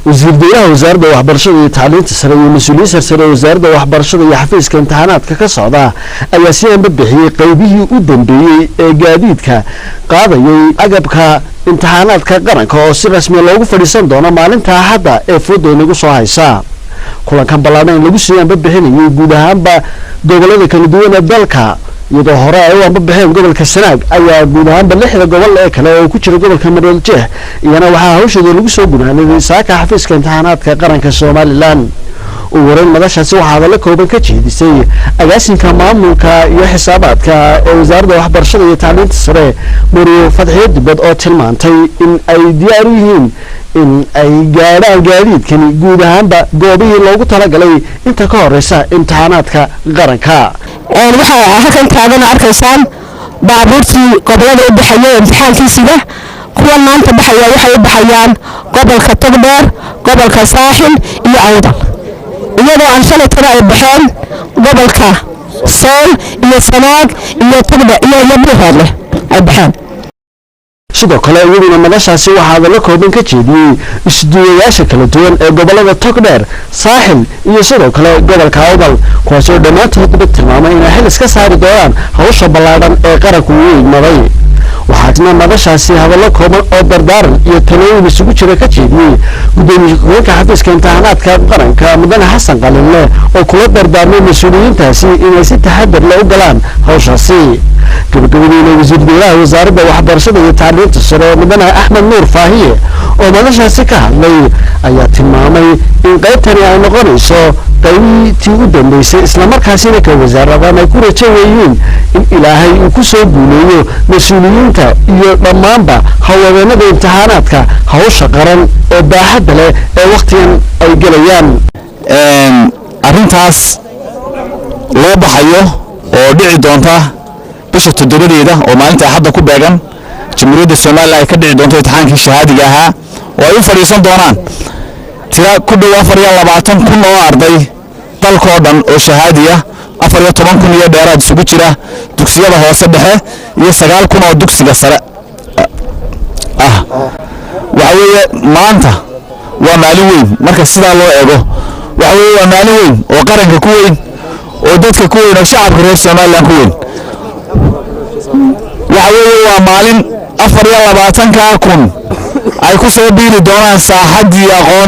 Wasiir dowlaha Wasaaradda Waxbarashada iyo Tacliinta Sare iyo mas-uuliyiin sarsare ee Wasaaradda Waxbarashada iyo xafiiska imtixaanaadka ka socda ayaa si anba bixiyey qeybihii u dambeeyey ee gaadiidka qaadayay agabka imtixaanaadka qaranka oo si rasmiya loogu fadhiisan doono maalinta Axadda ee fooda inagu soo haysa. Kulankan ballaadhan in lagu sii anba bixinayay guud ahaanba gobolada kala duwan ee dalka, iyadoo hore ay u anbabaxeen gobolka Sanaag, ayaa guud ahaanba lixda gobol ee kale oo ku jira gobolka Maroodijeex iyana waxaa hawsheeda lagu soo gunaanay saaka xafiiska imtixaanaadka qaranka Somalilan. Ugu horeyn madashaasi waxaa hadallo kooban ka jeedisay agaasinka maamulka iyo xisaabaadka ee Wasaaradda Waxbarashada iyo Tacliinta Sare, Mariyo Fadxiyo Dibad, oo tilmaantay in ay diyaar u yihiin in ay gaadhaan gaadiidkani guud ahaanba goobihii loogu talagalay inta ka horeysa imtixaanaadka qaranka. Waxaa halkan taagan arkaysaan baabuurtii gobolada u baxaya imtixaankii sida kuwan maanta baxaya. Waxay u baxayaan gobolka Togdheer, gobolka Saaxil iyo Awdal, iyadoo aan shalay tada ay baxeen gobolka Sool iyo Sanaag iyo Togdhe iyo Buuhoodle ay baxeen. Sidoo kale iyaduna madashaasi waxaa hadallo kooban ka jeediyey isduwayaasha kala duwan ee gobolada Togdheer, Saaxil iyo sidoo kale gobolka Awdal, kuwaasi oo dhammaantoodba tilmaamay inay xil iska saari doonaan hawsha ballaadhan ee qaranku uu igmaday. Waxaasna madashaasi hadallo kooban oo dardaaran iyo talooyin isugu jira ka jeediyey gudoomiye ku-xigeenka xafiiska imtixaanaadka qaranka, Mudane Xasan Qalinle, oo kula dardaarmay mas-uuliyiintaasi inay si taxadar leh u galaan hawshaasi. Gabagabadiina wasiir dowlaha Wasaaradda Waxbarashada iyo Tacliinta Sare, Mudane Axmed Nuur Faahiye, oo madashaasi ka hadlay ayaa tilmaamay in qaybtani ay noqonayso qaybtii u dambeysay, islamarkaasina ka wasaaradan ay ku rajo weyiin in Ilaahay uu ku soo guuleeyo mas-uuliyiinta iyo dhammaanba hawlwadeenada imtixaanaadka hawsha qaran ee baaxadda leh ee wakhtigan ay gelayaan. Arrintaas loo baxayo oo dhici doonta bisha 7deeda oo maalinta Axadda ku beegan, Jamhuuriyadda Somalilan ay ka dhici doonto imtixaankii shahaadiga ahaa oo ay u fadhiisan doonaan tira ku dhow 24,000 oo arday dalkoo dhan oo shahaadiya, 14,000 iyo dheeraad isugu jira dugsiyada hoose dhexe iyo 9,000 oo dugsiga sare ah. Waxa weeye maanta waa maalin weyn marka sidaa loo eego. Waxa weeye waa maalin weyn oo qaranka ku weyn, oo dadka ku weyn, oo shacabka reer Somalilan ku weyn. Waxa weeye waa maalin 24,000 ay ku soo biiri doonaan saaxaddii aqoon.